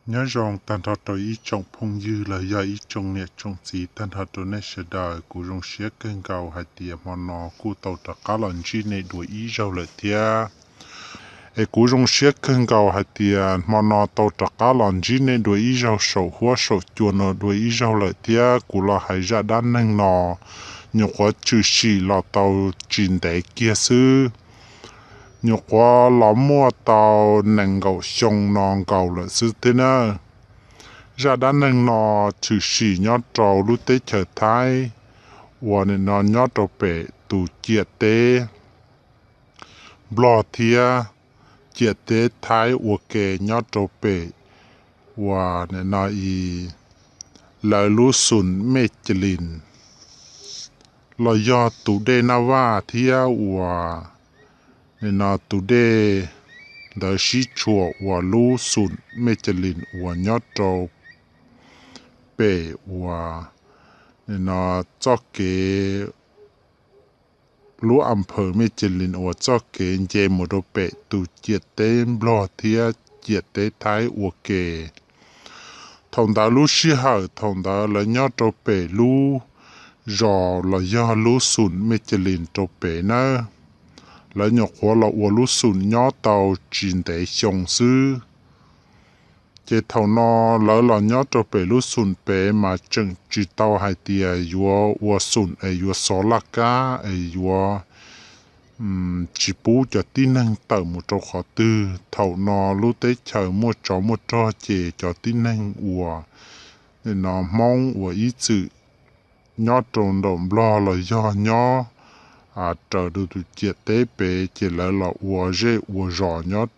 Nyob zoo tag nrho rau ib tsoom phooj ywg los yog ib tsoom niam tsoom txiv tag nrho rau nej sawv daws. Kuv zoo siab kawg nkaus hais tias hmo no kuj tau rov qab los ntsib nej dua ib zaug lawm thiab. Es kuv zoo siab kawg nkaus hais tias hmo no tau rov qab los ntsib nej dua ib zaug saum huab saum cua no dua ib zaug lawm thiab. Kuv los hais zaj dab neeg no nyuam qhuav tshwm sim los tau tsis ntev kiag xwb, nyuam qhuav los muaj tau nees nkaum xyoo no nkaus lawm xwb thiab na. Zaj dab neeg no tshwm sim nyob rau lub teb chaws Thaib uas nim no nyob rau pem tus ciam teb Nplog thiab ciam teb Thaib ua ke nyob rau pem uas nim no i lawv lub xum Mej Cia Lis los yog tus dej Naj Vaj thiab uas nim no tus dej ntawd sib tshuam uas lub xum Mej Cia Lis uas nyob rau pem uas nim no txoj kev lub am phawm Mej Cia Lis uas txoj kev nce mus rau pem tus ciam teb Nplog thiab ciam teb Thaib ua ke. Thaum ntawd lub sij hawm thaum ntawd lawv nyob rau pem lub zos los yog lub xum Mej Cia Lis rau pem nawb, lawv nyuam qhuav los ua lub xum nyob tau tsis ntev xyoo xwb. Ces thaum no lawv los nyob rau pem lub xum pem mas tseem tsis tau hais tias yuav ua xum es yuav xov laj kab es yuav tsis pub cov tib neeg tawm mus rau qhov twg. Thaum no lub teb chaws muaj tsov muaj rog ces cov tib neeg uas nim no Hmoob uas ib txwm nyob rau nraum Nplog los yog nyob raws tus ciam teb pem ces lawv los ua zej ua zos nyob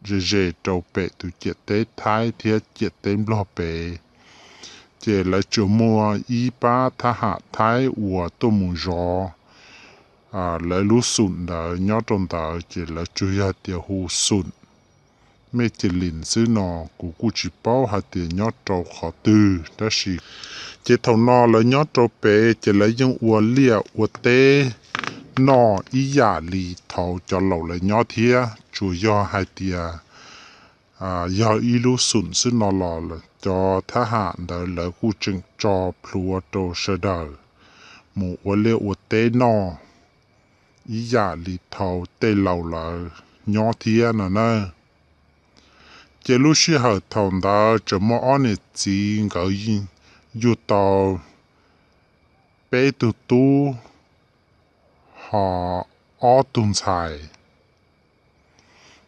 ze ze rau pem tus ciam teb Thaib thiab ciam teb Nplog pem. Ces lawv tsuas muaj ib pab thab ham Thaib uas tuaj mus zov lawv lub xum ntawd nyob rau ntawd ces lawv tsuas yog tias hu xum Mej Cia Lis xwb no, kuv kuj tsis paub hais tias nyob rau qhov twg tab sis. Ces thaum no lawv nyob rau pem ces lawv yeej ua liaj ua teb noj ib yam li thaum cov laus lawv nyob thiab, tsuas yog hais tias yog ib lub xum xwb no los cov thab ham ntawd lawv kuj tseem tso plhuav rau sawv daws mus ua liaj ua teb noj ib yam li thaum tej laus lawv nyob thiab no na. Ces lub sij hawm thaum ntawd tseem muaj ob niam txiv nkawd yug tau peb tug tub ho ob tug ntxhais.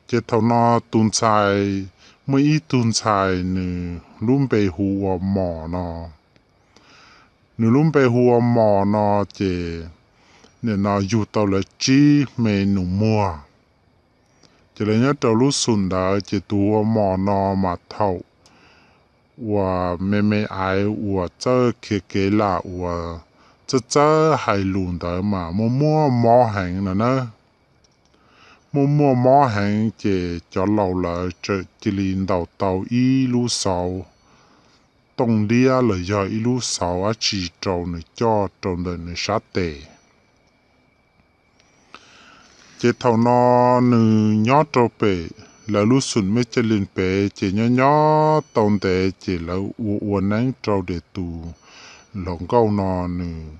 Ces thaum no tus ntxhais, muaj ib tug ntxhais nws lub npe hu ua Mos no. Nws lub npe hu ua Mos no ces nim no yug tau lawv tsib me nus muag. Ces lawv nyob rau lub xum ntawd ces tus hu ua Mos no mas thaum uas me me aiv uas txawj khiav kev lam uas txawj txawj hais lus ntawd mas muaj muaj mob heev no na. Muaj muaj mob heev ces cov laus lawv txawm cia li ntaus tau ib lub xauv tooj liab los yog ib lub xauv dab tsi rau nws coj rau ntawm nws sab tes. Ces thaum no nws nyob rau pem lawv lub xum Mej Cia Lis pem ces nyob nyob tau ntev ces lawv ua ua neeb rau tus hluas nkauj no nws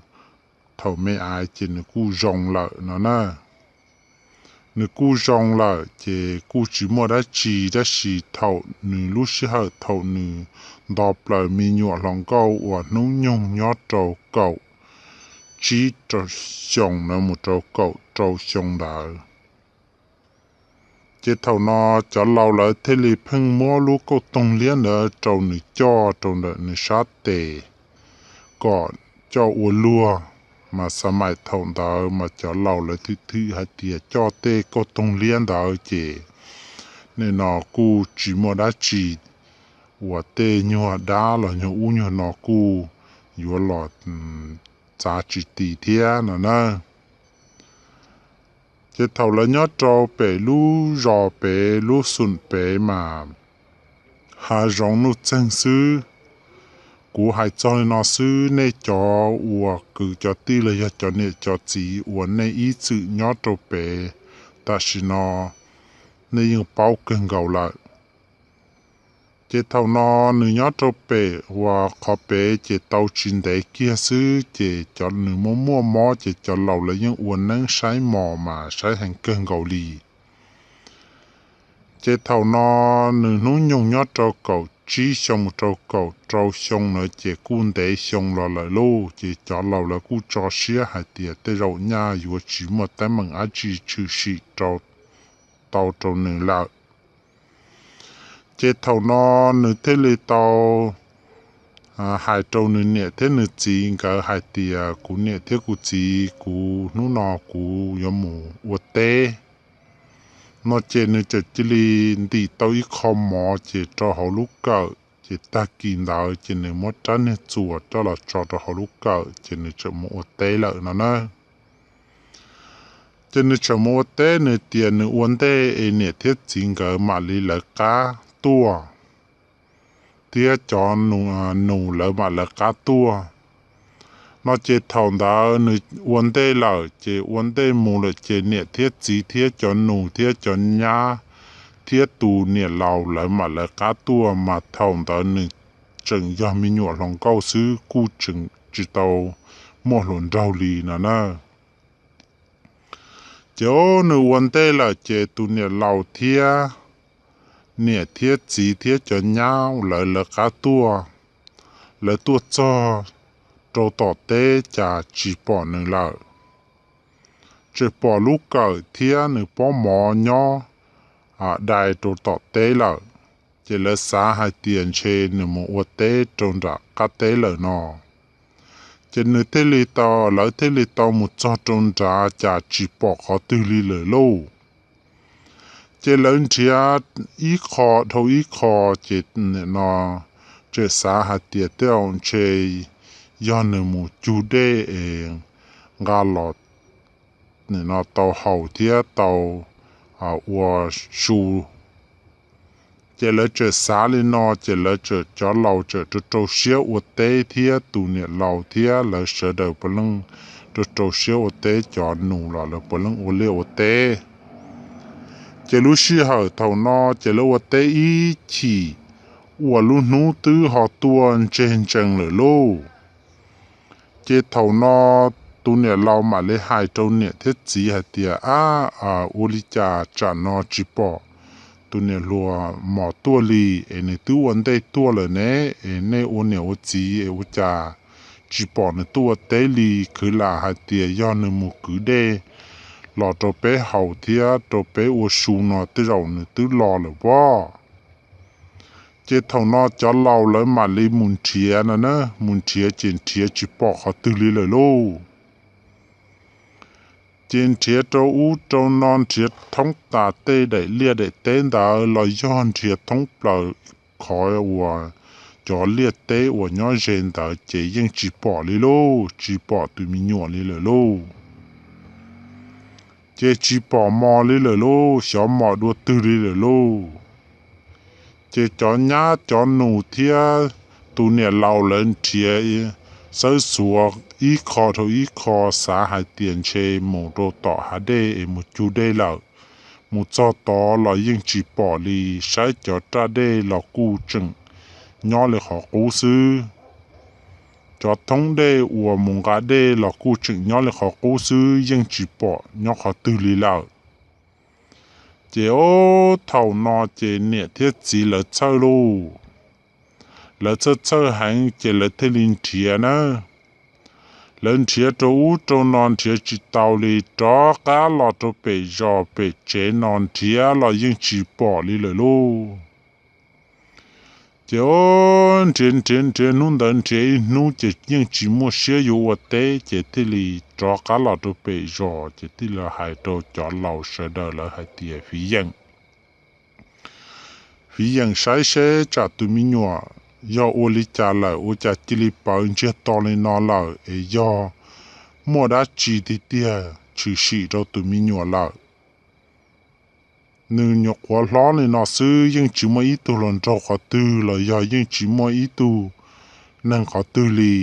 thaum me aiv ces nws kuj zoo lawm no na. Nws kuj zoo lawm ces kuj tsis muaj dab tsi, tab sis thaum nws lub sij hawm thaum nws nto plaws me nyuam hluas nkauj uas hnub nyoog nyob rau kaum tsib xyoo na mus rau kaum rau xyoo ntawd. Ces thaum no cov laus lawv thiaj li pheej muab lub kauj toog liab ntawd rau nws coj rau ntawm nws sab tes kom coj ua luag. Mas xav maim thaum ntawd mas cov laus lawv thwm thwm hais tias coj tej kauj toog liab ntawd ces nim no kuj tsis muaj dab tsi uas tej nyuag dab los nyuag ub nyuag no kuj yuav los txav tsis ti thiab no na. Ces thaum lawv nyob rau pem lub zos pem lub xum pem mas hav zoov nuj txeeg xwb. Kuv hais txog li no xwb, nej cov uas kwv cov tij los yog cov niam cov txiv uas nej ib txwm nyob rau pem tam sim no nej yeej paub kawg nkaus lawm. Ces thaum no nws nyob rau pem uas qhov pem ces tau tsis ntev kiag xwb ces cov nws muaj muaj mob ces cov laus lawv yeej ua neeb saib mos mas saib heev kawg nkaus li. Ces thaum no nws hnub nyoog nyob rau kaum tsib xyoo mus rau kaum rau xyoo na ces kuj ntev xyoo los lawm lauj, ces cov laus lawv kuj tso siab hais tias tej zaum nyaj yuav tsis muaj teeb meem dab tsi tshwm sim rau, tau rau nws lawm. Ces thaum no nws thiaj li tau hais rau nws niam thiab nws txiv nkawd hais tias, kuv niam thiab kuv txiv, kuv hnub no kuv yuav mus ua teb no ces nws txawm cia li ntim tau ib qho mov ces rau hauv lub kawm, ces tag kis ntawd ces nws muab rab niag txuas coj los tso rau hauv lub kawm ces nws txawm mus ua teb lawm no na. Ces nws txawm mus ua teb, nws tias nws ua ntej es niam thiab txiv nkawd mam li lawv qab tuaj, thiab cov nus lawv mam lawv qab tuaj no ces thaum ntawd nws ua ntej lawm, ces ua ntej mus lawm ces niam thiab txiv thiab cov nus thiab cov nyab thiab tus niam laus lawv mam lawv qab tuaj, mas thaum ntawd nws tseem yog me nyuam hluas nkauj xwb kuj tseem tsis tau muaj hluas nraug li no na. Ces nws ua ntej lawm ces tus niam laus thiab niam thiab txiv thiab cov nyab lawv lawv qab tuaj, lawv tuaj txog rau tom teb cas tsis pom nws lawm. Tseem pom lub kawm thiab nws pob mov nyob dai rau tom teb lawm. Ces lawv xav hais tias ntshe nws mus ua teb rau nram qab teb lawm no. Ces nws thiaj li tau, lawv thiaj li tau mus txog rau nrad cas tsis pom qhov twg li lawm lauj. Ces lawv nrhiav ib qho dhau ib qho, ces nim no tseem xav hais tias tej zaum ntshe yog nws mus cug dej es nqa los nim no tau haus thiab tau ua su. Ces lawv tseem xav li no ces lawv tseem, cov laus tseem rau rau siab ua teb thiab tus niam laus thiab lawv sawv daws puav leej rau rau siab ua teb, cov nus los lawv puav leej ua liaj ua teb. Ces lub sij hawm thaum no ces lawv ua teb ib chim ua lub hnub twb ho tuaj ntseg ntsees lawm lauj. Ces thaum no tus niam laus mam li hais rau niam thiab txiv hais tias, ab, ua li cas tsam no tsis pom tus niam hluas mos tuaj li es nws twb ua ntej tuaj lawm ne, es nej ua niam ua txiv es ua cas tsis pom nws tuaj ua teb li? Khwv lam hais tias yog nws mus kwv dej los rau peb haus thiab rau peb ua su no tej zaum nws twb los lawm pob. Ces thaum no cov laus lawv mam li mus nrhiav no na, mus nrhiav ces nrhiav tsis pom qhov twg li lawm lauj. Ces nrhiav rau ub rau no, nrhiav thoob tas tej daim liaj daim teb ntawd los yog nrhiav thoob plaws qhov uas cov liaj teb uas nyob ze ntawd ces yeej tsis pom li lauj, tsis pom tus me nyuam li lawm lauj. Ces tsis pom mos li lawm lauj, xyov mos dua twg li lawm lauj. Ces cov nyab cov nus thiab tus niam laus lawv nrhiav xawb xuav ib qho dhau ib qho, xav hais tias ntshe mus rau tom hav dej es mus cug dej lawm. Mus txog tod los yeej tsis pom li, saib cov raj dej los kuj tseem nyob li qhov qub xwb. Cov thoob dej uas mus nqa dej los kuj tseem nyob li qhov qub xwb, yeej tsis pom nyob qhov twg li lawm. Ces ob thaum no ces niam thiab txiv lawv txhawj lauj. Lawv txhawj txhawj heev ces lawv thiaj li nrhiav na. Lawv nrhiav rau ub rau no nrhiav tsis tau li, rov qab los rau pem zos pem tsev no nrhiav los yeej tsis pom li lawm lauj. Ces ob nrhiav nrhiav nrhiav hnub ntawd nrhiav ib hnub ces yeej tsis muaj siab yuav ua teb ces thiaj li rov qab los rau pem zos ces thiaj li hais rau cov laus sawv daws lawv hais tias fiv yeem, fiv yeem saib seb tsam tus me nyuam yog ua li cas lawm, ua cas cia li pawv ntsiag to li no lawm, es yog muaj dab tsi tiag tiag tshwm sim rau tus me nyuam lawm. Nws nyuam qhuav hlob li no xwb yeej tsis muaj ib tug hluas nraug qhov twg los yog yeej tsis muaj ib tug neeg qhov twg li,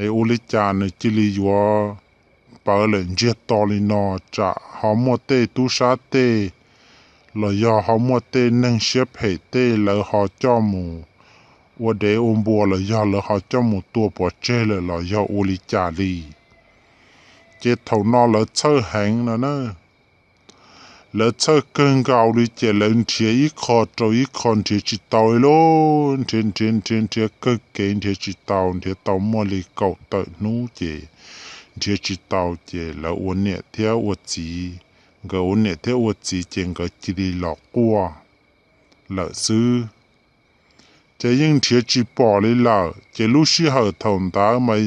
es ua li cas nws cia li yuav pawv lawm ntsiag to li no, tsam ho muaj tej tub sab tej los yog ho muaj tej neeg siab phem tej lawv ho coj mus ua dev ua npua los yog lawv ho coj mus tua pov tseg lawm los yog ua li cas li. Ces thaum no lawv txhawj heev no na. Lawv txhawj kawg nkaus li ces lawv nrhiav ib qho rau ib qho nrhiav tsis tau li lauj. Nrhiav nrhiav nrhiav nrhiav kawg kev nrhiav tsis tau, nrhiav tau muaj li kaum tawm hnub ces nrhiav tsis tau ces lawv ua niam thiab ua txiv, nkawd ua niam thiab ua txiv ces nkawd cia li los quaj lawm xwb. Ces yeej nrhiav tsis pom li lawm, ces lub sij hawm thaum ntawd mas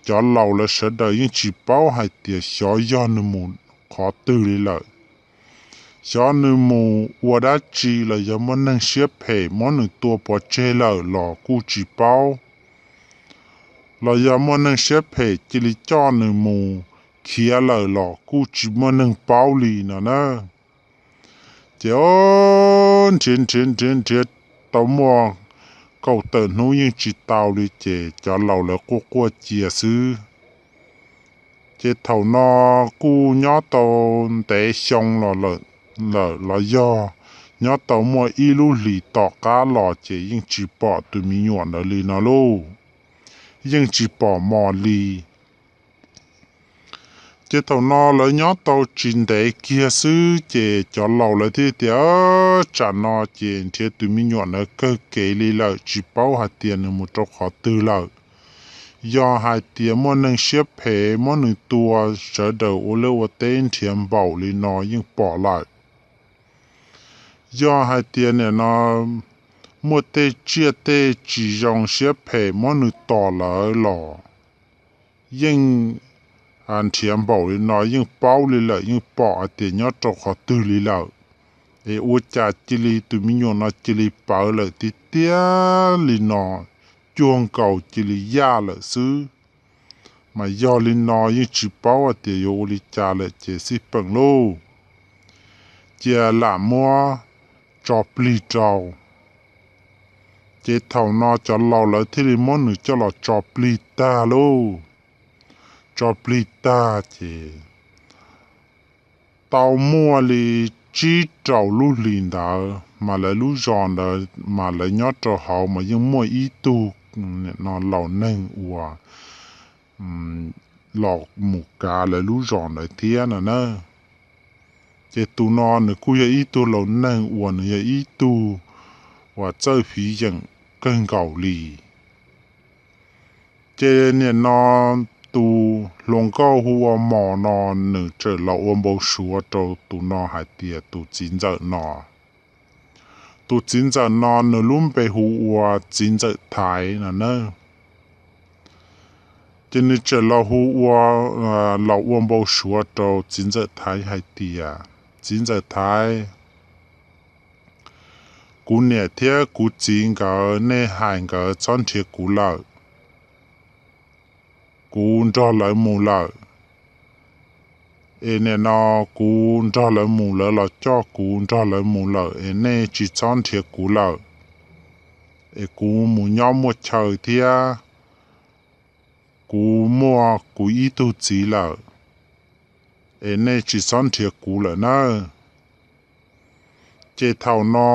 cov laus lawv sawv daws yeej tsis paub hais tias xyov yog nws mus qhov twg li lawm. Xyov nws mus ua dab tsi los yog muaj neeg siab phem muab nws tua pov tseg lawm los kuj tsis paub, los yog muaj neeg siab phem cia li coj nws mus khiav lawm los kuj tsis muaj neeg paub li no na. Ces o, nrhiav nrhiav nrhiav nrhiav tau muaj kaum tawm hnub yeej tsis tau li ces cov laus lawv quaj quaj cia xwb. Ces thaum no kuj nyob tau ntev xyoo los lawm, los yog nyob tau muaj ib lub hlis tom qab los ces yeej tsis pom tus me nyuam ntawd li no lauj. Yeej tsis pom mos li. Ces thaum no lawv nyob tau tsis ntev kiag xwb ces cov laus lawv thiaj tias, tsam no ces nrhiav tus me nyuam ntawd kawg kev li lawm, tsis paub hais tias nws mus rau qhov twg lawm. Yog hais tias muaj neeg siab phem muab nws tua, sawv daws ua liaj ua teb nrhiav npaum li no yeej pom lawm. Yog hais tias nim no muaj tej tsiaj tej tsis zoo siab phem muab nws tom lawm los yeej nrhiav npaum li no yeej paub li lawm, yeej pom hais tias nyob rau qhov twg li lawm. Es ua cas cia li tus me nyuam no cia li pawv lawm tiag tiag li no, cuag nkaus cia li yaj lawm xwb. Mas yog li no yeej tsis paub hais tias yuav ua li cas lawm ces xij peem lauj, cia lam muab tso plig rau. Ces thaum no cov laus lawv thiaj li muab nws coj los tso plig tag lauj. Tso plig tag ces tau muaj li tsib rau lub hlis ntawd mas lawv lub zos ntawd mas lawv nyob rau hauv mas yeej muaj ib tug no laus neeg uas los mus kav lawv lub zos ntawd thiab no na. Ces tus no nws kuj yog ib tug laus neeg uas nws yog ib tug uas txawj fiv yeem kawg nkaus li. Ces nim no tus hluas nkauj hu ua Mos no nws txawm los ua npau suav rau tus no hais tias tus txiv ntxawm no, tus txiv ntxawm no nws lub npe hu ua txiv ntxawm Thaiv no na. Ces nws txawm los hu ua, los ua npau suav rau txiv ntxawm Thaiv hais tias, txiv ntxawm Thaiv, kuv niam thiab kuv txiv nkawd nej hais nkawd txhob nrhiav kuv lawm, kuv nrog lawv mus lawm. Es nim no kuv nrog lawv mus, lawv los coj kuv nrog lawv mus lawm es nej tsis txhob nrhiav kuv lawm. Es kuv mus nyob muaj chaw thiab, kuv muaj kuv ib tug txiv lawm, es nej tsis txhob nrhiav kuv lawm nawb. Ces thaum no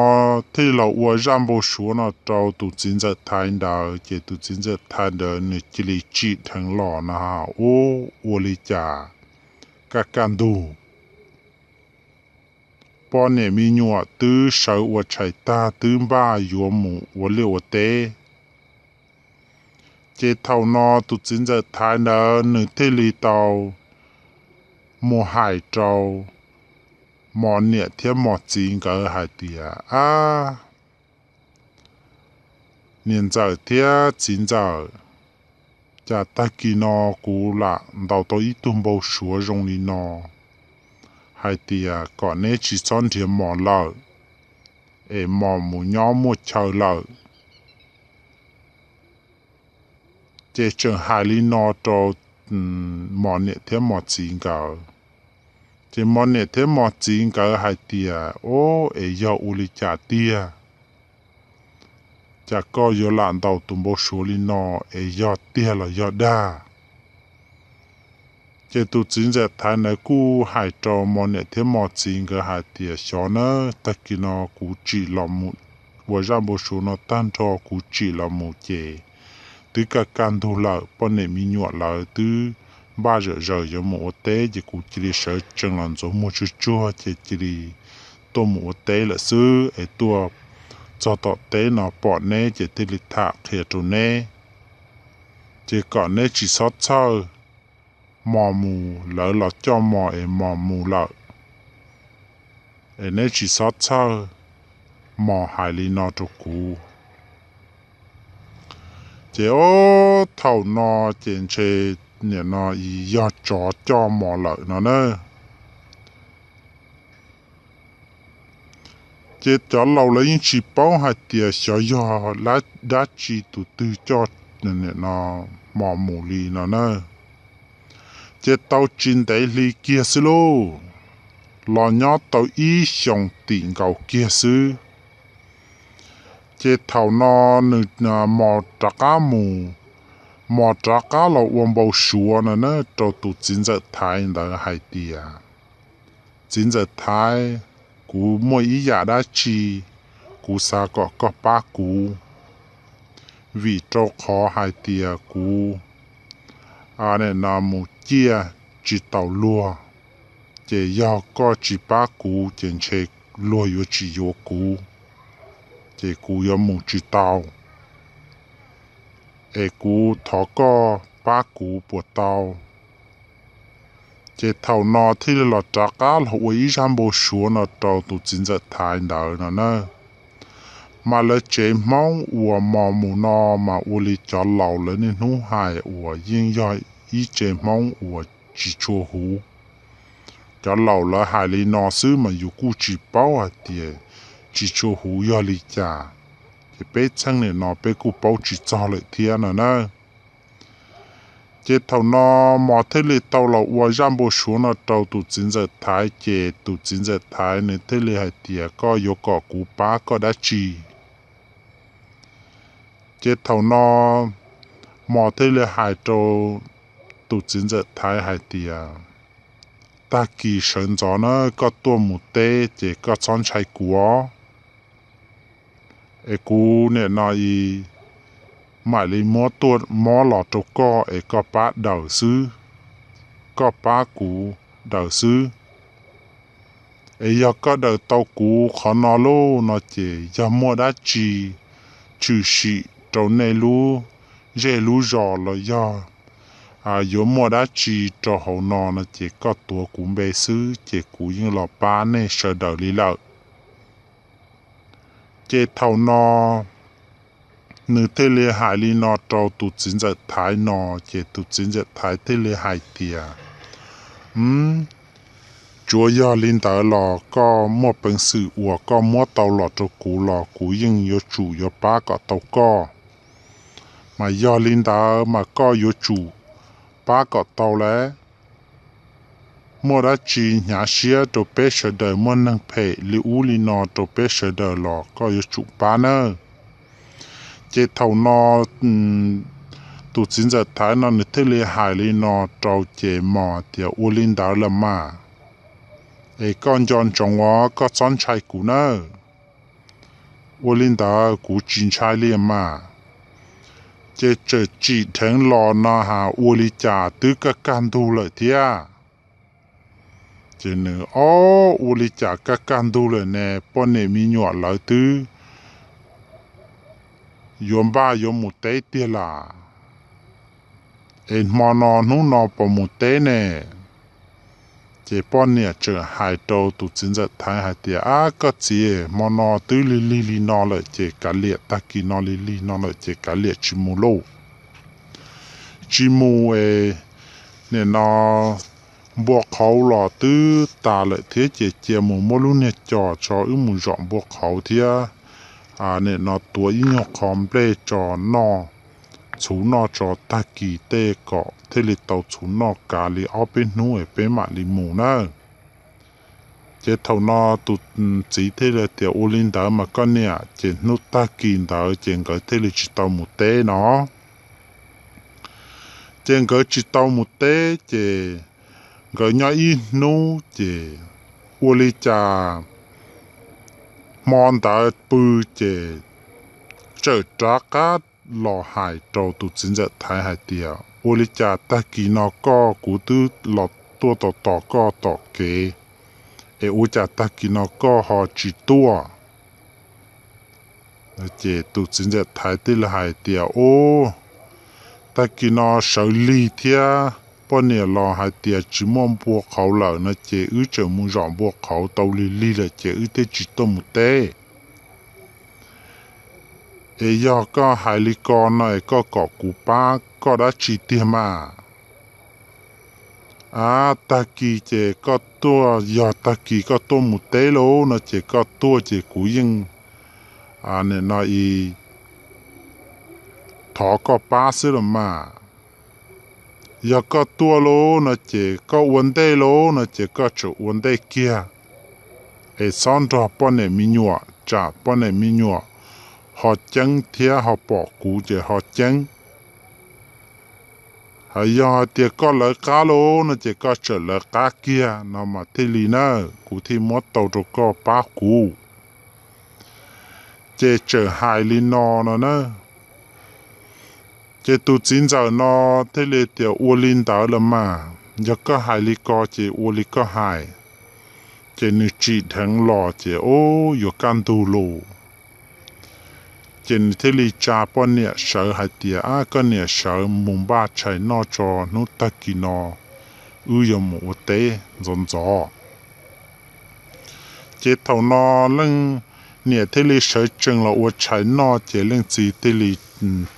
thiaj los ua zaj npau suav no rau tus txiv ntxawm Thaiv ntawd, ces tus txiv ntxawm Thaiv ntawd nws cia li tsim dheev los no, ub, ua li cas kaj kaj ntug poj niam me nyuam twb sawv ua tshais tag twb npaj yuav mus ua liaj ua teb. Ces thaum no tus txiv ntxawm Thaiv ntawd nws thiaj li tau mus hais rau Mos niam thiab Mos txiv nkawd hais tias, ab, niam ntxawm thiab txiv ntxawm, cas tag kis no kuv lam ntaus tau ib tug npau suav zoo li no, hais tias kom neb tsis txhob nrhiav Mos lawm, es Mos mus nyob muaj chaw lawm. Ces tseem hais li no rau Mos niam thiab Mos txiv nkawd. Ces Mos niam thiab Mos txiv nkawd hais tias, o, es yog ua li cas tiag? Cas koj yuav lam ntaus tus npau suav li no, es yog tiag los yog dag? Ces tus txiv ntxawm Thaiv ntawd kuj hais rau Mos niam thiab Mos txiv nkawd hais tias, xyov na, tag kis no kuv tsim los mus ua zaj npau suav no tag nrho kuv tsim los mus ces twb kaj kaj ntug lawm, poj niam me nyuam lawv twb npaj zom zaws yuav mus ua teb, ces kuv cia li sawv tsees los ntxuav muag tsuag tsuag ces cia li tuaj mus ua teb lawm xwb, es tuaj txog tom teb no pom neb ces thiaj li tham qhia rau neb, ces kom neb tsis txhob txhawj Mos mus, lawv los coj Mos es Mos mus lawm, es neb tsis txhob txhawj. Mos hais li no rau kuv. Ces ob thaum no ces ntshe nim no yog tsov coj Mos lawm no na. Ces cov laus lawv yeej tsis paub hais tias xyov yog dab tsi tus twg coj Mos mus li no na. Ces tau tsis ntev hli kiag xwb lauj, los nyob tau ib xyoos tim nkaus kiag xwb, ces thaum no nws Mos rov qab mus, Mos rov qab los ua npau suav no na rau tus txiv ntxawm Thaiv ntawd hais tias, txiv ntxawm Thaiv, kuv muaj ib yam dab tsi kuv xav kom koj pab kuv, vim rau qhov hais tias kuv nim no mus ciaj tsis taus luag, ces yog koj tsis pab kuv ces ntshe luag yuav tsis yuav kuv, ces kuv yuav mus tsis tau, es kuv thov koj pab kuv puas tau? Ces thaum no thiaj li los rov qab los ua ib zaj npau suav no rau tus txiv ntxawm Thaiv ntawd no na. Mas lawv tsev Hmoob uas Mos mus no mas ua li cov laus lawv niaj hnub hais uas yeej yog ib tsev Hmoob uas tsis tshua huv. Cov laus lawv hais li no xwb mas yus kuj tsis paub hais tias tsis tshua huv yog li cas, ces peb txheej nim no peb kuj paub tsis txog lawm thiab no na. Ces thaum no Mos thiaj li tau los ua zaj npau suav no rau tus txiv ntxawm Thaiv, ces tus txiv ntxawm Thaiv nws thiaj li hais tias, koj yuav kom kuv pab koj dab tsi? Ces thaum no Mos thiaj li hais rau tus txiv ntxawm Thaiv hais tias, tag kis sawv ntxov na koj tuaj mus teb ces koj txhob ntshai kuv os. Es kuv nim no mam li muab tuaj mob los rau koj es koj pab daws xwb, koj pab kuv daws xwb. Es yog koj daws tau kuv qhov no lauj no ces yog muaj dab tsi tshwm sim rau nej lub zej lub zos los yog yuav muaj dab tsi rau hauv no no ces koj tuav kuv npe xwb ces kuv yeej los pab nej sawv daws li lawm. Ces thaum no nws thiaj li hais li no rau tus txiv ntxawm Thaiv no, ces tus txiv ntxawm Thaiv thiaj li hais tias, tsuav yog li ntawd los koj muaj peev xwm uas koj muab tau los rau kuv los kuv yeej yuav tsum yuav pab kom tau koj. Mas yog li ntawd mas koj yuav tsum pab kom tau lawm. Muaj dab tsi hnyav siab rau peb sawv daws, muaj neeg phem li ub li no rau peb sawv daws los koj yuav tsum pab nawb. Ces thaum no tus txiv ntxawm Thaiv no nws thiaj li hais li no rau ces Mos tias, ua li ntawd los mas, es koj nco ntsoov os, koj txhob ntshai kuv nawb. Ua li ntawd kuv tsis ntshai li mas. Ces txawm tsim dheev los no has ua li cas twb kaj kaj ntug lawm thiab. Ces nws, ob, ua li cas kaj kaj ntug lawm ne, poj niam me nyuam lawv twb yuav npaj yuav mus teb tiag las. Es hmo no hnub no puas mus teb ne? Ces poj niam txawm hais rau tus txiv ntxawm Thaiv hais tias, ab koj txiv, hmo no twb lig lig li no lawm ces kav liam, tag kis no lig lig no lawm ces kav liam tsis mus lauj. Tsis mus es nim no npua qhauv los twb tas lawm thiab ces cia mus muab lub niag cos tso wb mus zom npua qhauv thiab nim no tuav ib nyuag qho nplej tso noj, txhuv noj tso tag kis tej kom thiaj li tau txhuv noj kav li ob peb hnub es peb mam li mus nawb. Ces thaum no tus txiv thiaj li tias, ua li ntawd mas koj niam. Ces hnub tag kis ntawd ces nkawd thiaj li tsis tau mus teb no. Ces nkawd tsis tau mus teb ces nkawd nyob ib hnub ces ua li cas hmo ntawd pw ces txawm rov qab los hais rau tus txiv ntxawm Thaiv hais tias, ua li cas tag kis no koj, kuv twb los tuaj tos tos koj tom kev, es ua cas tag kis no koj ho tsis tuaj? Ces tus txiv ntxawm Thaiv thiaj li hais tias, ub, tag kis no sawv lig thiab poj niam los hais tias tsis muaj npua qhauv lawm no ces wb tseem mus zom npua qhauv tau lig lig lawm ces wb thiaj tsis tuaj mus teb. Es yog koj hais li ko no es koj kom kuv pab koj dab tsi tiag mas? A, tag kis ces koj tuaj, yog tag kis koj tuaj mus teb lauj no ces koj tuaj ces kuv yeej, a, nim no i thov koj pab xwb los mas. Yog koj tuaj lauj no ces koj ua ntej lauj no ces koj tseem ua ntej kiag, es txhob nrog poj niam me nyuam, tsam poj niam me nyuam ho ceeb thiab ho pom kuv ces ho ceeb. Hos yog hais tias koj lawv qab lauj no ces koj tseem lawv qab kiag no mas thiaj li na, kuv thiaj muab tau rau koj pab kuv. Ces tseem hais li no no na. Ces tus txiv ntxawm no thiaj li tias, ua li ntawd los mas, yog koj hais li ko ces ua li koj hais. Ces nws tsim dheev los ces, ub, yuav kaj ntug lus. Ces nws thiaj li tsa poj niam sawv hais tias, ab, koj niam sawv mus npaj tshais noj tso, hnub tag kis no wb yuav mus ua teb ntxov ntxov. Ces thaum no leej niam thiaj li sawv tsees los ua tshais noj ces leej txiv thiaj li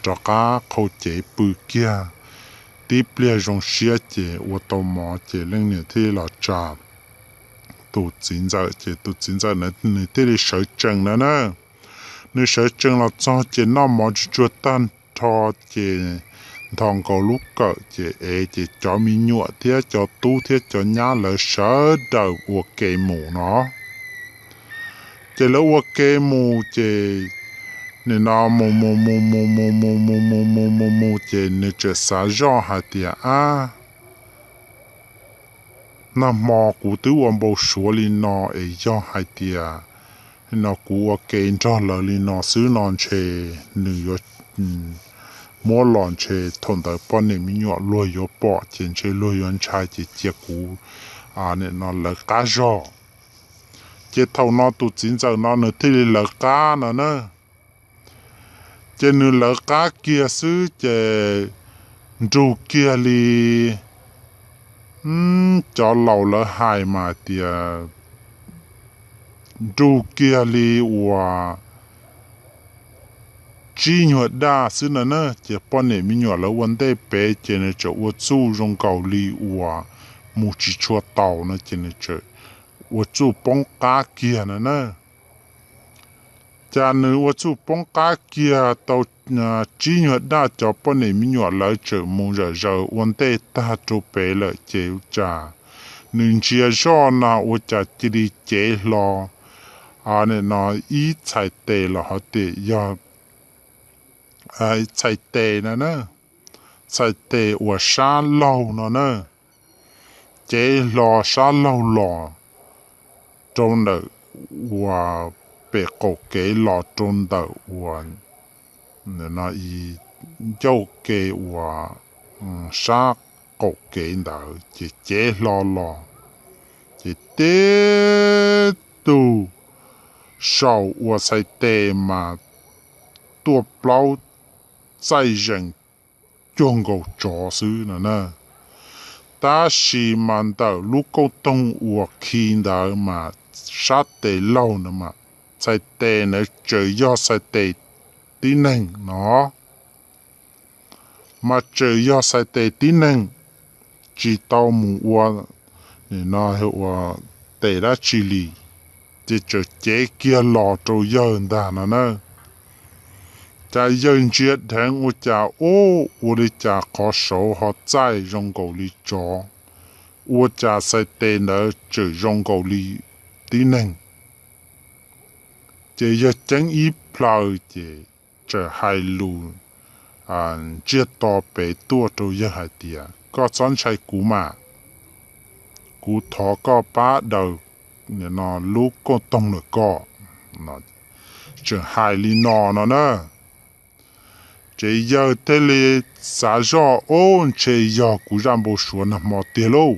rov qab qhau cev pw kiag. Tib pliag zoo siab ces ua tau mov ces leej niam thiaj li los tsa tus txiv ntxawm ces tus txiv ntxawm na nws thiaj li sawv tsees na na. Nws sawv tsees los txog ces noj mov tsuag tsuag tag nrho ces nthos nkaus lub kawm ces ev ces cov me nyuam thiab cov tub thiab cov nyab lawv sawv daws ua ke mus no. Ces lawv ua ke mus ces nim no mus mus mus mus mus mus mus mus mus mus mus ces nws txawm xav zoj hais tias, ab, nag hmo kuv twb ua npau suav li no es yog hais tias no kuv ua ke nrog lawv li no xwb no ntshe nws yuav muab los ntshe thaum ntawd poj niam me nyuam luag yuav pom ces ntshe luag yuav ntshai ces cia kuv nim no lawv qab zog. Ces thaum no tus txiv ntxawm no nws thiaj li lawv qab no na. Ces nws lawv qab kiag xwb ces nrug kiag li cov laus lawv hais mas tias nrug kiag li uas tsib nyuag daj xwb no na. Ces poj niam me nyuam lawv ua ntej pem ces nws txawm ua txuj zoo nkaus li uas mus tsis tshua taus no ces nws txawm ua txuj poob qab kiag no na. Cas nws ua txuj poob qab kiag tau tsib nyuag daj, cov poj niam me nyuam lawv tseem mus zom zaws ua ntej tag rau pem lawm ces ua cas nws ntsia zoj na ua cas cia li cev hlo nim no ib txhais tes los hov tias yog txhais tes no na, txhais tes uas sab laug no na, cev hlo sab laug los rau ntawm uas pem qaum kev los rau ntawm uas ncauj ke uas sab qaum kev ntawd ces cev hlo los ces tib tug saum uas txhais tes mas tuaj plaub txaij zees cuag nkaus tsov xwb no na. Tab sis mas ntawm lub kauj toog uas khi ntawd mas sab tes laug ntawd mas txhais tes ntawd tseem yog txhais tes tib neeg no, mas tseem yog txhais tes tib neeg, tsis tau mus ua nim no ua tes dab tsi li, ces tseem cev kiag los rau yawg ntag no na. Cas yawg ntsia dheev ua cas ub, ua li cas qhov saud ho txaij zoo nkaus li tsov, ua cas txhais tes ntawd tseem zoo nkaus li tib neeg. Ces yawg ceeb ib plhaw ces txawm hais lus ntsiag to pem tuaj rau yawg hais tias, koj txhob ntshai kuv mas, kuv thov koj pab daws lub kauj toog lawm koj. Tseem hais li no no na. Ces yawg thiaj li xav zoj, Ub, ntshe yog kuv zaj npau suav nag hmo tiag lauj.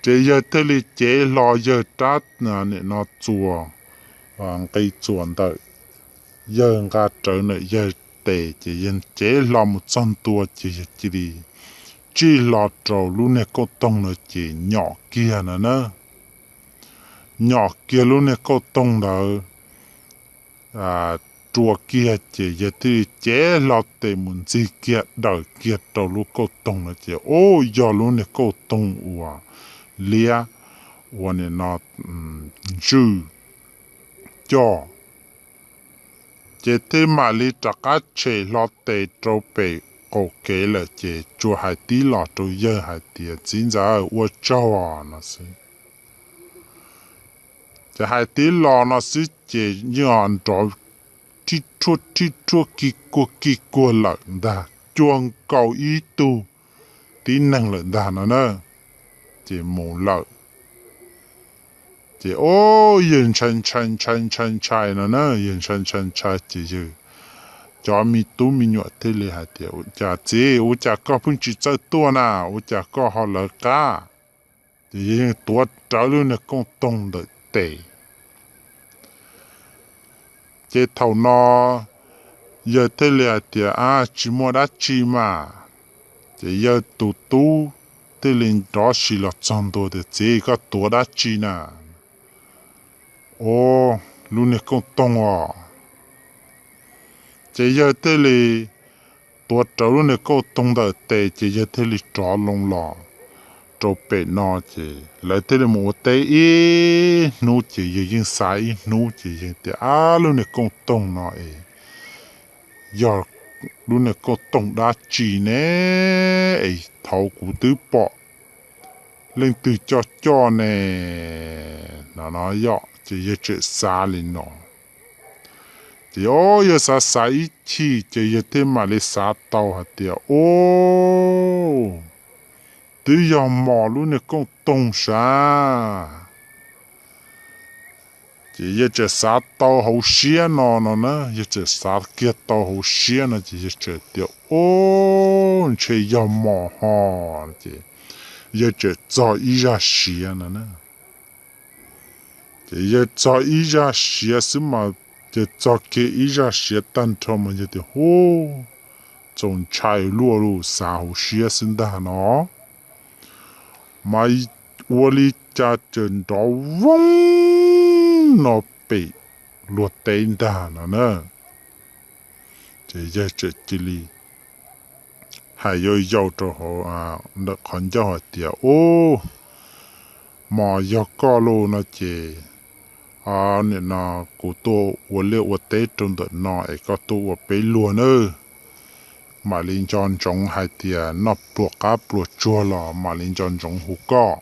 Ces yawg thiaj li cev hlo yawg rab, nim no txuas, nqi txuas ntawm yawg nqa rawv ntawm yawg tes, ces yawg cev hlo mus txog ntua ces yawg cia li tsij hlo rau lub niag kauj toog ntawd ces nyom kiag no na. Nyom kiag lub niag kauj toog ntawd rua kiag ces yawg thiaj li cev hlo tes mus ntxig kiag dawm kiag rau lub kauj toog ntawd ces, ub, yog lub niag kauj toog uas liab, uas nim no ntswj coj. Ces thiaj mam li rov qab tshem hlo tes rau pem qaum kev lawm ces tsuas hais tib los rau yawg hais tias, Txiv ntxawm, ua tsaug, no xwb. Ces hais tib los no xwb ces yeej nrov rhib rhuaj rhib rhuaj kig kuag kig kuag lawm ntag, cuag nkaus ib tug tib neeg lawm ntag no na. Ces mus lawm. Ces, o, yawg ntshai ntshai ntshai ntshai ntshai no na, yawg ntshai ntshai ntshai ces yawg cov me tub me nyuam thiaj li hais tias, Ua cas txiv, ua cas koj pheej tsis txawj tuaj na, ua cas koj ho lawv qab? Ces yawg yeej tuav rawv lub niag kauj toog ntawm tes. Ces thaum no yawg thiaj li hais tias, A, tsis muaj dab tsi mas. Ces yawg tus tub thiaj li nrov si los txog ntua tias, Txiv, koj tuav dab tsi na? O, lub niag kauj toog os. Ces yawg thiaj li tuav rawv lub niag kauj toog ntawm tes ces yawg thiaj li rov loo los rau pem no ces lawv thiaj li mus ua teb ib hnub ces yawg yeej xav ib hnub ces yawg tias, Ab, lub niag kauj toog no es yog lub niag kauj toog dab tsi ne? Es thaum kuv twb pom leej twg coj coj ne? No no yom, ces yawg tseem xav li no. Ces o, yawg xav xav ib chim ces yawg thiaj mam li xav tau hais tias, O, twb yog mos lub niag kauj toog sav. Ces yawg tseem xav tau hauv siab no no na, yawg tseem xav kiag tau hauv siab no ces yawg tseem tias, O, ntshe yog mos ho. Ces yawg tseem txog ib zaj siav no na. Ces yawg txog ib zaj siav xwb mas, ces txog kiag ib zaj siav tag nrho mas yawg tias, Hu, txaus ntshai luaj lus, xav hauv siab xwb ntag no. Mas ua li cas tseem nrov voog no pem luag teb ntag no na. Ces yawg tseem cia li hais yau yau rau hauv ntawm qhov ncauj hais tias, Ub, mos yog koj los no ces, nim no kuv tuaj ua liaj ua teb rau ntawm no es koj tuaj ua peb luag nawb. Mam li nco ntsoov hais tias noj pluas qab pluas tsuag los mam li nco ntsoov hu koj.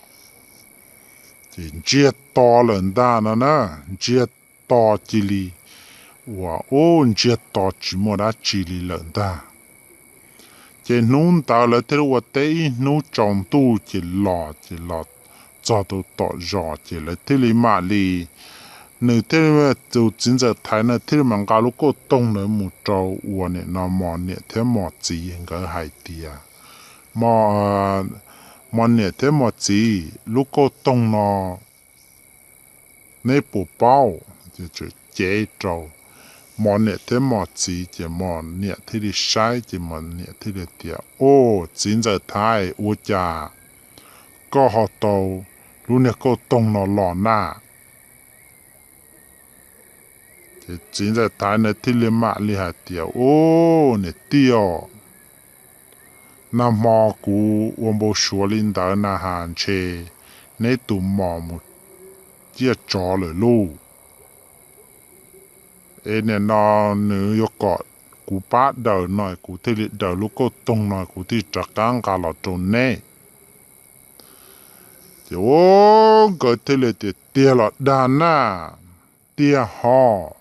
Ces ntsiag to lawm ntag no na, ntsiag to cia li uas ub ntsiag to tsis muaj dab tsi li lawm ntag. Ces hnub ntawd lawv thiaj li ua teb ib hnub tsaus ntuj ces los, ces los txog rau tom zos ces lawv thiaj li mam li, nws thiaj li, tus txiv ntxawm Thaiv na thiaj li mam nqa lub kauj toog ntawd mus rau uas nim no mos niam thiab mos txiv nkawd hais tias, mos niam thiab mos txiv, lub kauj toog no neb puas paub? Ces tseem cev rau mos niam thiab mos txiv ces mos niam thiaj li saib ces mos niam thiaj li tias, Ub, txiv ntxawm Thaiv, ua cas koj ho tau lub niag kauj toog no los na? Ces txiv ntxawm Thaiv na thiaj li mam li hais tias, Ub, niam tij os, nag hmo kuv ua npau suav li ntawd na has ntshe neb tus mos mus ciaj tsov lawm lauj. Es nim no nws yuav kom kuv pab daws no kuv thiaj li daws lub kauj toog no kuv thiaj rov qab nqa los rau neb. Ces ub nkawd thiaj li tias, Tiag los dag na? Tiag hos.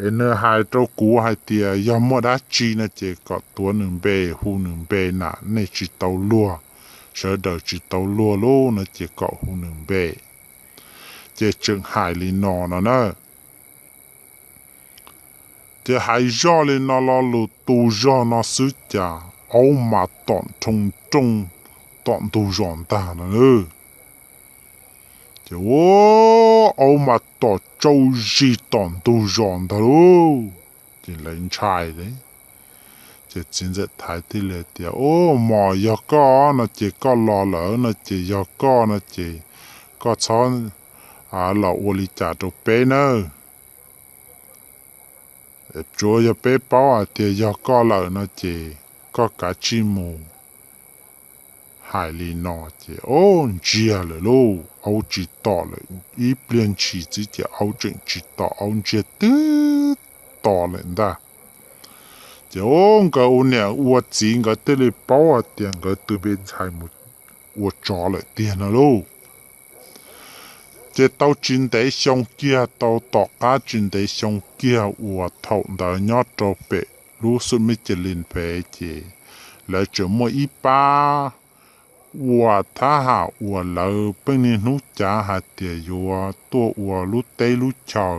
Es nws hais rau kuv hais tias yog muaj dab tsi no ces kom tuav nws npe hu nws npe na, nej tsis tau luag sawv daws tsis tau luag lub no ces kom hu nws npe. Ces tseem hais li no no na. Ces hais zoj li no lo lus tu zog no xwb cas aub mas tom nroo nrooj tom ntug zos ntag no. Ces aub mas tom tsau zig tom ntug zos ntag lauj. Ces lawv ntshai li. Ces txiv ntxawm Thaiv thiaj li tias, Ub, mos yog koj no ces koj los lawm no ces yog koj no ces koj txhob los ua li cas rau peb nawb. Tsuav yog peb paub hais tias yog koj lawm no ces koj kav tsij mus. Hais li no ces ub, ntsiag lawm lauj, aub tsis tom lawm, ib pliag ntshis xwb ces aub tseem tsis tom, aub ntsiag twb to lawm ntag. Ces ub, nkawd ua niam ua txiv nkawd thiaj li paub hais tias nkawd tus me ntxhais mus ua tsov lawm tiag no lauj. Ces tau tsis ntev xyoo kiag, tau tom qab tsis ntev xyoo kiag uas thaum ntawd nyob rau pem lub xum mej ca li pem ces lawv tseem muaj ib pab uas thab ham uas lawv pheej niaj hnub cav hais tias yuav tuaj ua lub teb lub chaw.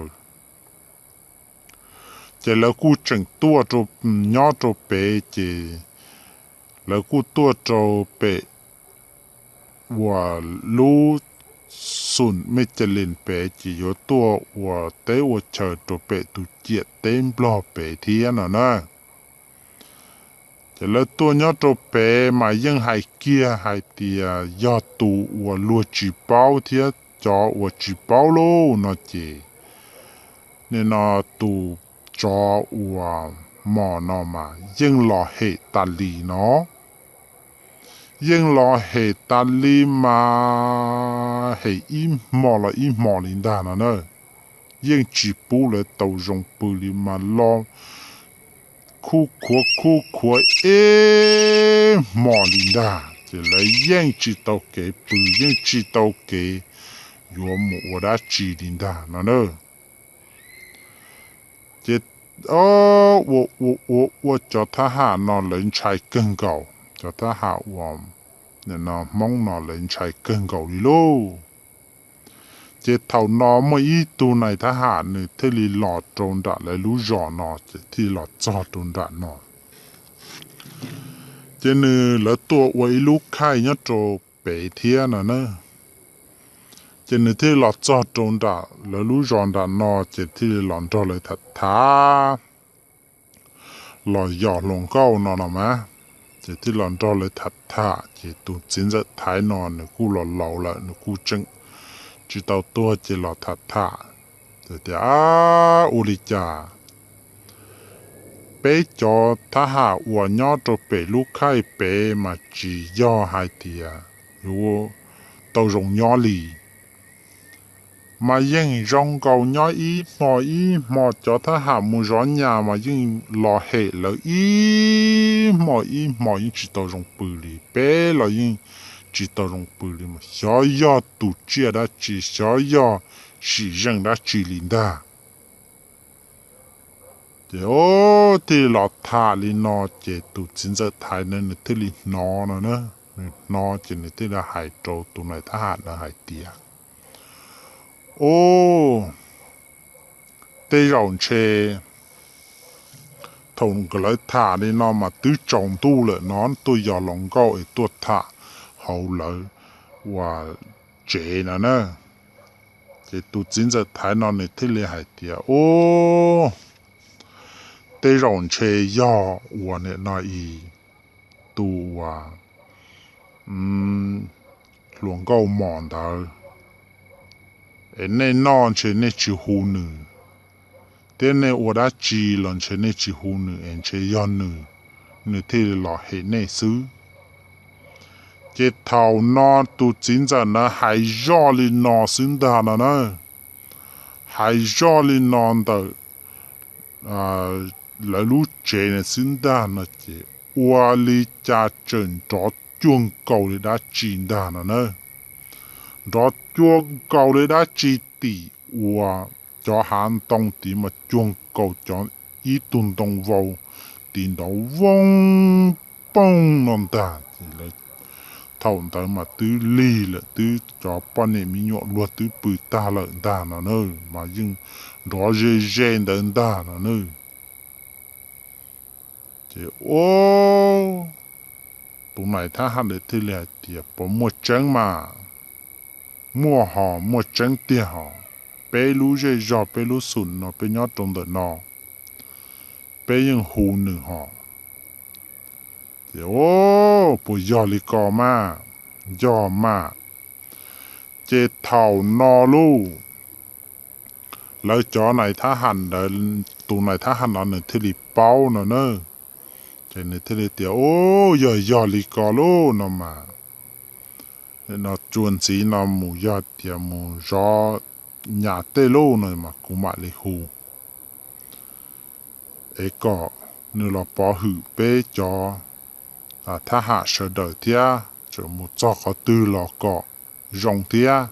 Ces lawv kuj tseem tuaj nyob rau pem ces lawv kuj tuaj rau pem uas lub xum mej ca li pem ces yuav tuaj ua teb ua chaw rau pem tus ciam teb nplog pem thiab no na. Ces lawv tuaj nyob rau pem mas yeej hais kiag hais tias yog tus uas luag tsis paub thiab cov uas tsis paub lauj no ces nim no tus tsov uas mos no mas yeej los hem tas li no. Yeej los hem tas li mas hem ib hmo los ib hmo li ntag no na. Yeej tsis pub lawv tau zoo pw li mas los khuj khuav khuj khuav ib hmo li ntag ces lawv yeej tsis tau kev pw, yeej tsis tau kev yuav mus ua dab tsi li ntag no na. Ces ua ua ua ua cov thab ham no lawv ntshai kawg nkaus, cov thab ham uas Hmoob no lawv ntshai kawg nkaus li lauj. Ces thaum no muaj ib tug nais thab ham nws thiaj li los rau nram lawv lub zos no ces thiaj li los txog rau nram no. Ces nws lawv tuaj ua ib lub khaij nyob rau pem thiab no na. Ces nws thiaj li los txog rau nram lawv lub zos nram no ces thiaj li los nrog lawv tham tham, los yos hluas nkauj no los mas. Ces thiaj los nrog lawv tham tham ces tus txiv ntxawm Thaiv no nws kuj los laus lawm, nws kuj tseem tsis tau tuag ces los tham tham. Ces tias, Ab, ua li cas peb cov thab ham uas nyob rau pem lub khaij pem mas tsis yog hais tias yuav tau zoo nyob li. Mas yeej zoo nkaus nyob ib hmo ib hmo, cov thab ham mus zov nyas mas yeej los hem lawv ib hmo ib hmo, yeej tsis tau zoo pw li. Peb los yeej tsis tau zoo pw li, mas xyov yog tus tsiaj dab tsi, xyov yog sim zeej dab tsi li ntag. Ces thiaj li los tham li no, ces tus txiv ntxawm Thaiv no nws thiaj li hnov no na. Nws hnov ces nws thiaj li hais rau tus nais thab ham no hais tias, Ub, tej zaum ntshe thaum nkawd lawv tham li no mas twb tsaus ntuj lawm no, tuaj yos hluas nkauj es tuaj tham hauv lawv ua tsev no na. Ces tus txiv ntxawm Thaiv no nws thiaj li hais tias, Ub, tej zaum ntshe yog ua niam no i tus uas hluas nkauj mos ntawd, es nej noj ntshe nej tsis hu nws, thiab nej ua dab tsi los ntshe nej tsis hu nws es ntshe yog nws, nws thiaj li los hem nej xwb. Ces thaum no tus txiv ntxawm ntawd hais zoj li no xwb ntag no na. Hais zoj li no ntawm lawv lub tsev na xwb ntag no ces ua li cas tseem nrov cuag nkaus li dab tsi ntag no na. Nrov cuag nkaus li dab tsi tim uas cov hav ntoo tid mas cuag nkaus cov ib tug ntoo vau tim nrov voog poog no ntag. thaum ntawd mas twb lig lawm, twb cov poj niam me nyuam luag twb pw tag lawm ntag no na, mas yeej nrov ze ze ntawd ntag no na. Ces ua, tus nais thab ham ntawd thiaj li hais tias, puas muaj tseeb mas? Muaj hos, muaj tseeb tiag hos. Peb lub zej zog, peb lub xum no peb nyob rau ntawm no, peb yeej hu nws hos. Ces ua, puas yog li ko mas? Yog mas. Ces thaum no lauj, lawv cov nais thab ham ntawd, tus nais thab ham no nws thiaj li paub no na. Ces nws thiaj li tias, ua, yog yog li ko lauj no mas, no txuas ntxiv no mus yog tias mus zov nyas tej lauj no mas kuv mam li hu es kom nws los pov hwm peb cov thab ham sawv daws thiab, tseem mus txog qhov twg los kom zoo thiab.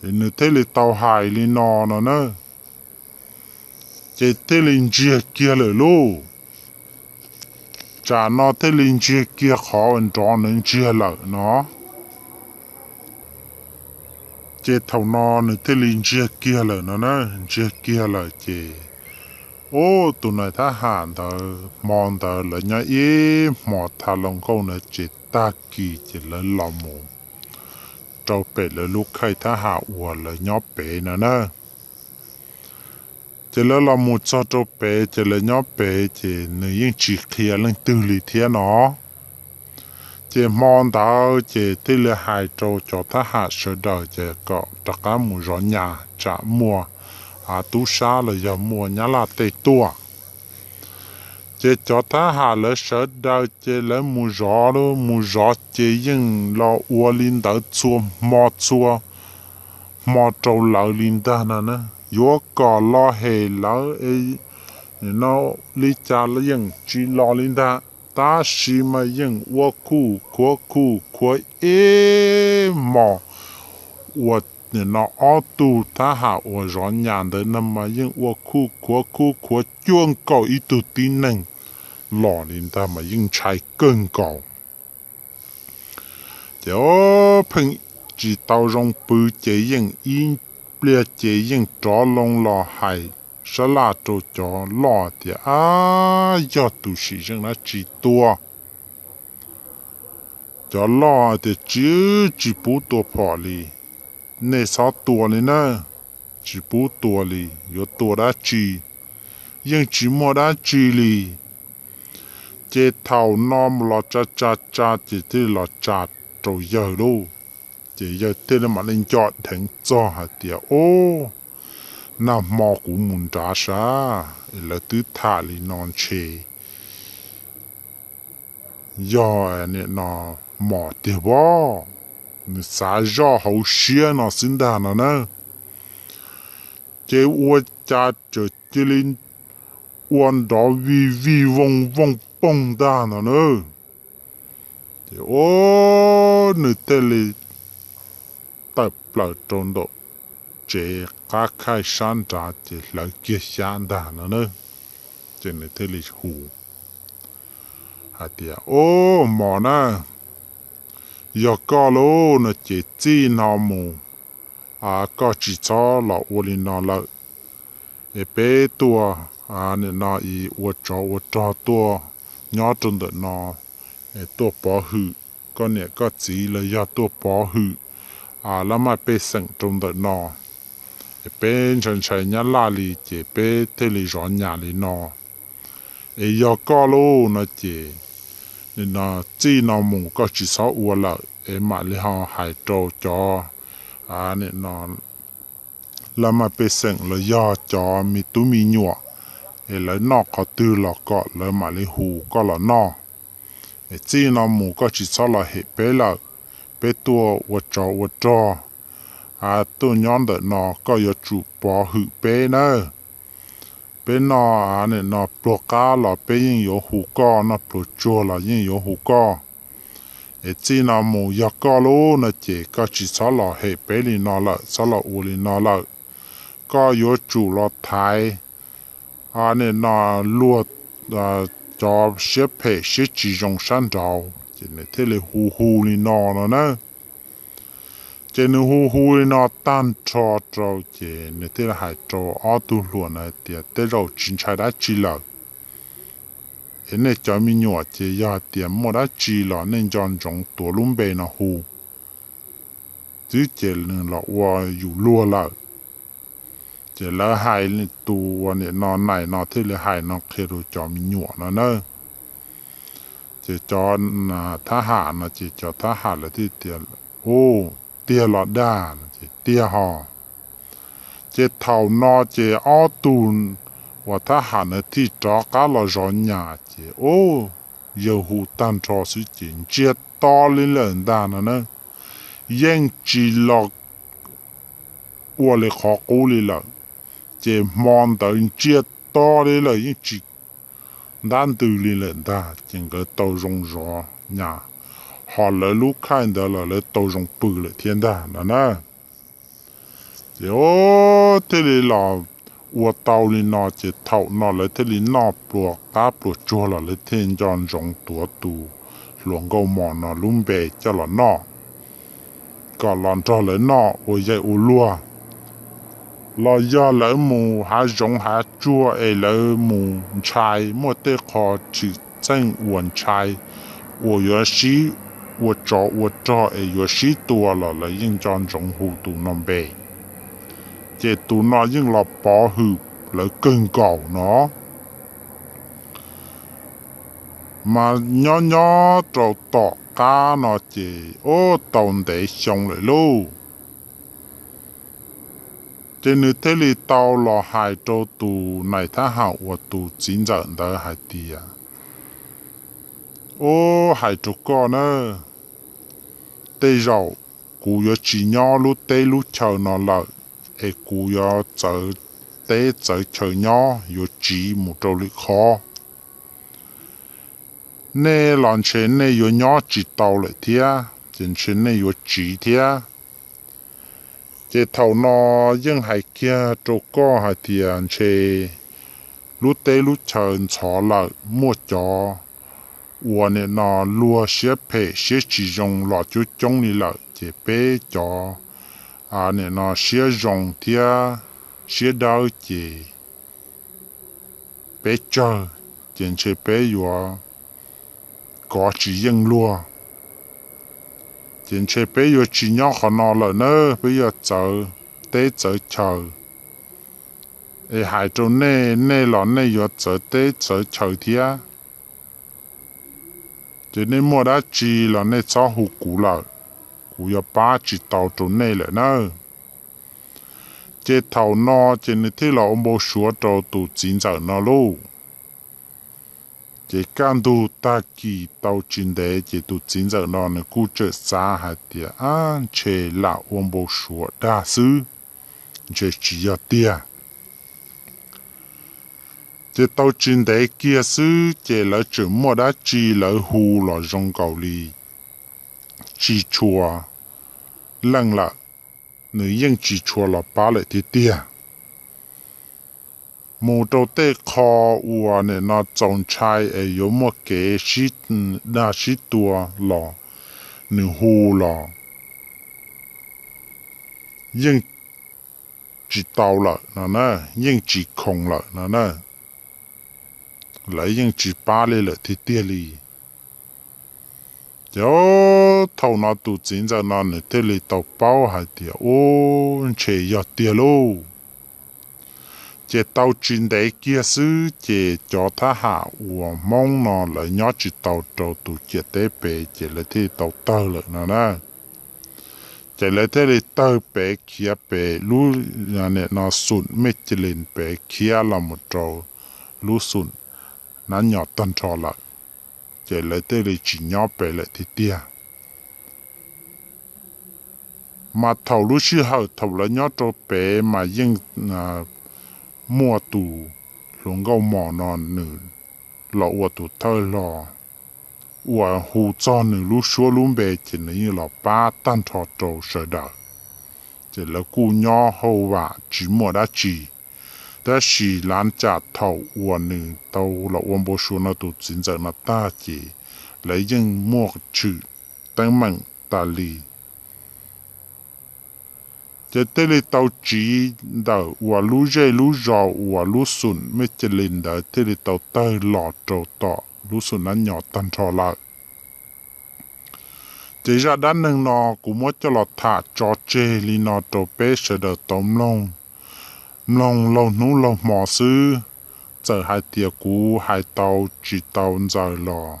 Es nws thiaj li tau hais li no no na. Ces thiaj li ntsiag kiag lawm lauj. Tsam no thiaj li ntsiag kiag qhov nrov nws ntsiag lawm no. Ces thaum no nws thiaj li ntsiag kiag lawm no na, ntsiag kiag lawm ces, ub, tus nais thab ham ntawd hmo ntawd lawv nyob ib hmos tham hluas nkauj ntawd ces tag kis ces lawv los mus rau pem lawv lub khaij thab ham uas lawv nyob pem no na. Ces lawv los mus txog rau pem ces lawv nyob pem ces nws yeej tsis qhia leej twg li thiab no. Ces hmo ntawd ces thiaj li hais rau cov thab ham sawv daws ces kom rov qab mus zov nyas tsam muaj tub sab los yog muaj nyab laj tej tuaj. Ces cov thab ham lawv sawv daws ces lawv mus zov, mus zov ces yeej los ua li ntawd txhua hmo txhua hmo rau lawv li ntag no na. Yuav kom los hem lawv, no li cas los yeej tsis los li ntag. Tab sis mas yeej ua khuj khuav khuj khuav ib hmos, uas nim no ob tug thab ham uas zov nyas ntawd no mas yeej ua khuj khuav khuj khuav cuaj nkaus ib tug tib neeg los li ntag mas yeej ntshai kawg nkaus. Ces pheej tsis tau zoo pw ces yeej ib pliag ces yeej rov loo los hais sab laj rau cov loj tias, ab, yog tus sim zeej dab tsi tua? Cov loj tias, tsis, tsis pub tua phom li, nej txhob tua li na, tsis pub tua li, yuav tua dab tsi? Yeej tsis muaj dab tsi li. Ces thaum no los tsa tsa tsa ces thiaj li los tsa rau yawg lauj. Ces yawg thiaj li mam li nco dheev txog hais tias, ub, nag hmo kuv mus nrad sav es lawv twb tham li no ntshe yog nim no mos tiag pob. Nws xav zoj hauv siab no xwb ntag no na. Ces ua cas txawm cia li ua nrov vij vij vooj vooj poog ntag no na. Ces ub, nws thiaj li tawm plaws rau nraum tsev qab khaij sab nrad ces hlawv kiag xyab ntag no na. Ces nws thiaj li hu hais tias, ub, mos na, yog koj lauj no ces txij no mus koj tsis txhob los ua li no lawm. Es peb tuaj nim no ua tsov ua rog tuaj nyob rau ntawm no, es tuaj pov hwm koj niam koj txiv los yog tuaj pov hwm lab maj pej xeem rau ntawm no. Es peb ntshai ntshai nyab laj li ces peb thiaj li zov nyas li no. Es yog koj lauj no ces nim no txij no mus koj tsis txhob ua lawm es mam li ho hais rau cov nim no lab maj pej xeem los yog cov me tub me nyuam, es lawv noj qhov twg los kom lawv mam li hu koj los noj. Es txij no mus koj tsis txhob los hem peb lawm, peb tuaj ua tsov ua rog tuaj nyob ntawm no koj yuav tsum pov hwm peb nawb. Peb noj nim no pluag qab los peb yeej yuav hu koj, noj pluag tsuag los yeej yuav hu koj. Es txij no mus yog koj lauj no ces koj tsis txhob los hem peb li no lawm, txhob los ua li no lawm. Koj yuav tsum los thaiv nim no luag cov siab phem siab tsis zoo sab nraud. Ces nws thiaj li hu hu li no no na. Ces nws hu hu li no tag nrho rau ces nws thiaj li hais rau ob tug hluas na hais tias, Tej zaum tsis ntshai dab tsi lawm, es nej cov me nyuam ces yog hais tias muaj dab tsi los nej nco ntsoov tuav lub npe no hu xwb ces nws los ua yus luag lawm. Ces lawv hais, tus uas nim no nais no thiaj li hais no qhia rau cov me nyuam no na. Ces cov thab ham no ces cov thab ham lawv thiaj tias, Ub, tiag los dag? Ces tiag ho. Ces thaum no ces ob tug uas thab ham na thiaj rov qab los zov nyas ces ub, yawg hu tag nrho xwb ces ntsiag to li lawm ntag no na. Yeej tsis los ua li qhov qub li lawm. Ces hmo ntawd ntsiag to li lawm, yeej tsis ntab ntws li lawm ntag. Ces nkawd tau zoo zov nyas, ho lawv lub khaij ntawd los lawv tau zoo pw lawm thiab ntag no na. Ces thiaj li los ua tau li no ces thaum no lawv thiaj li noj pluas qab pluas tsuag los lawv thiaj nco ntsoov tuav tus hluas nkauj mos no lub npe coj los noj, kom los nrog lawv noj ua yaig ua luag. Los yog lawv mus hav zoov hav tsuag es lawv mus ntshai, muaj tej qho tsis txheej uas ntshai, uas yuav sib ua tsov ua rog es yuav sib tua los lawv yeej nco ntsoov hu tus no npe. Ces tus no yeej los pov hwm lawv kawg nkaus no. Mas nyob nyob rau tom qab no ces ub tau ntev xyoo lawm lauj. Ces nws thiaj li tau los hais rau tus nais thab ham uas tus txiv ntxawm ntawd hais tias, Ub, hais rau koj na, tej zaum kuv yuav tsis nyob lub teb lub chaw no lawm, es kuv yuav txawv teb txawv chaw nyob, yuav tsiv mus rau lwm qhov. Nej los ntshe nej yuav nyob tsis tau lawm thiab, ces ntshe nej yuav tsiv thiab. Ces thaum no yeej hais kiag rau koj hais tias ntshe lub teb lub chaw ntxhov lawm, muaj cov uas nim no luag siab phem siab tsis zoo los coob coob li lawm, ces peb cov nim no siab zoo thiab siab dawb ces peb tsawg, ces ntshe peb yuav kov tsis yeej luag. Ces ntshe peb yuav tsis nyob qhov no lawm na, peb yuav txawv teb txawv chaw. Es hais rau nej, nej los nej yuav txawv teb txawv chaw thiab. Ces nej muaj dab tsi los nej txhob hu kuv lawm, kuv yuav pab tsis tau rau nej lawm na. Ces thaum no ces nws thiaj los ua npau suav rau tus txiv ntxawm no lauj. Ces kaj ntug tag kis tau tsis ntev ces tus txiv ntxawm no nws kuj txawm xav hais tias, Ab, ntshe lam ua npau suav dag xwb, ntshe tsis yog tiag. Ces tau tsis ntev kiag xwb ces lawv tseem muaj dab tsi lawv hu los zoo nkaus li tsis tshua leej lawm, nws yeej tsis tshua los pab lawm tiag tiag. Mus rau tej qho uas nim no txaus ntshai es yuav muaj kev sib dag sib tua los nws hu los yeej tsis tau lawm no na, yeej tsis khoom lawm no na, lawv yeej tsis pab li lawm tiag tiag li. Ces thaum no tus txiv ntxawm no nws thiaj li tau paub hais tias, Ub, ntshe yog tiag lauj. Ces tau tsis ntev kiag xwb ces cov thab ham uas Hmoob no lawv nyob tsis tau rau tus ciam teb pem ces lawv thiaj li tau tawg lawm no na. Ces lawv thiaj li tawg pem khiav pem lub, nim no xum Mej Cia Lis pem khiav los mus rau lub xum Nab Nyos tag nrho lawm. Ces lawv thiaj li tsis nyob pem lawm tiag tiag. Mas thaum lub sij hawm thaum lawv nyob rau pem mas yeej muaj tus hluas nkauj mos no nws los ua tus thawj hluas uas hu txog nws lub suab lub npe ces nws yeej los pab tag nrho rau sawv daws. Ces lawv kuj nyob hauj vam tsis muaj dab tsi. Tab sis lav cas thaum uas nws tau los ua npau suav no tus txiv ntxawm no tag ces lawv yeej muaj tshwm teeb meem tas li. Ces thiaj li tau tsiv ntawm uas lub zej lub zos uas lub xum mej ca li ntawd thiaj li tau tawg los rau tom lub xum nab nyos tag nrho lawm. Ces zaj dab neeg no kuv muab coj los tham tso tseg li no rau peb sawv daws tau mloog, mloog laug hnub laug hmo xwb. Txawm hais tias kuv hais tau tsis tau ntxaws los,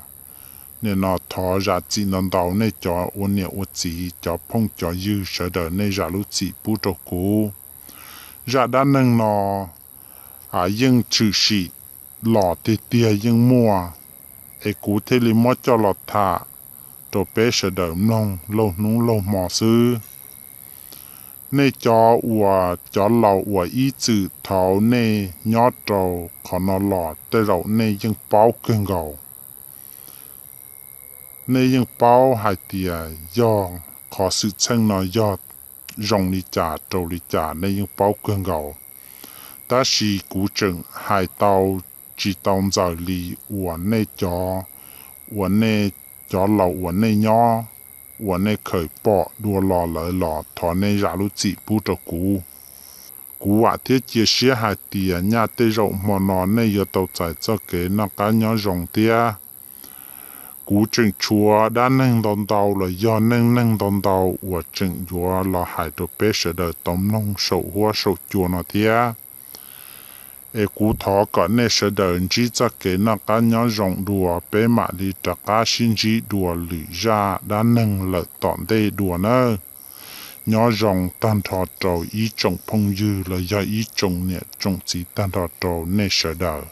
nim no thov zam txim ntau ntau nej cov ua niam ua txiv, cov phooj cov ywg sawv daws nej zam lub txim pub rau kuv. Zaj dab neeg no yeej tshwm sim los tiag tiag yeej muaj, es kuv thiaj li muab coj los tham rau peb sawv daws mloog laug hnub laug hmo xwb. Nej cov uas cov laus uas ib txwm thaum nej nyob rau qhov no los tej zaum nej yeej paub kawg nkaus. Nej yeej paub hais tias yog qhov xwm txheej no yog zoo li cas rau li cas nej yeej paub kawg nkaus. Tab sis kuv tseem hais tau tsis tau ntxaws li uas nej cov, uas nej cov laus uas nej nyob, uas nej khaws pom dua los lawm los thov nej zam lub txim pub rau kuv. Kuv vam thiab cia siab hais tias nyaj tej zaum hmo no nej yuav tau txais txoj kev noj qab nyob zoo thiab. Kuv tseem tshuav dab neeg ntau ntau los yog neej neeg ntau ntau uas tseem yuav los hais rau peb sawv daws tau mloog saum huab saum cua no thiab. Es kuv thov kom nej sawv daws ntsib txoj kev noj qab nyob zoo dua, peb mam li rov qab sib ntsib dua lwm zaj dab neeg lawm tom ntej dua nawb. Nyob zoo tag nrho rau ib tsoom phooj ywg los yog ib tsoom niam tsoom txiv tag nrho rau nej sawv daws.